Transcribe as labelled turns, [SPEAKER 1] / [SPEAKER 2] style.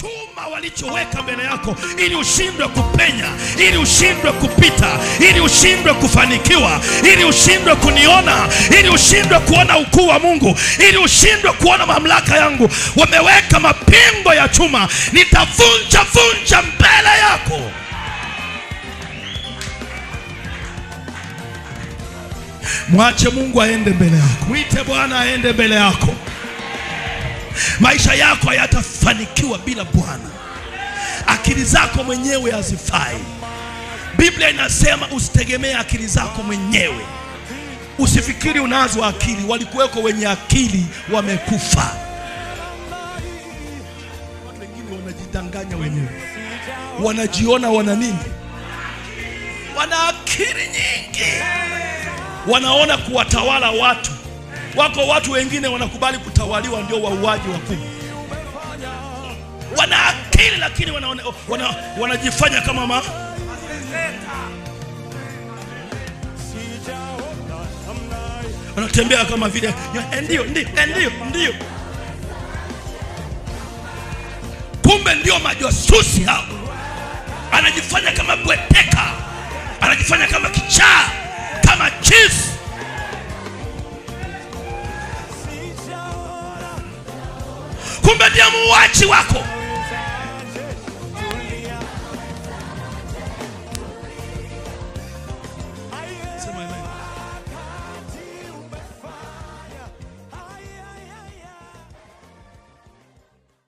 [SPEAKER 1] Chuma walichoweka mbele yako ili ushindwe kupenya, ili ushindwe kupita, ili ushindwe kufanikiwa, ili ushindwe kuniona, ili ushindwe kuona ukuu wa Mungu, ili ushindwe kuona mamlaka yangu. Wameweka mapingo ya chuma, nitavunja vunja mbele yako. Mwache Mungu aende mbele yako. Mwite Bwana aende mbele yako. Maisha yako hayatafanikiwa bila Bwana. Akili zako mwenyewe hazifai. Biblia inasema usitegemee akili zako mwenyewe. Usifikiri unazo akili. Walikuweko wenye akili wamekufa. Watu wengine wanajidanganya wenyewe. Wanajiona wana nini? Wana akili nyingi. Wanaona kuwatawala watu. Wako watu wengine wanakubali kutawaliwa, ndio wauaji wakubwa. Wana akili lakini wanajifanya kama wanatembea kama vile ndio ndio ndio ndio. Kumbe ndio majasusi hao. Anajifanya kama bweteka, anajifanya kama kichaa, kama chief. Kumbe ndiye muuaji wako.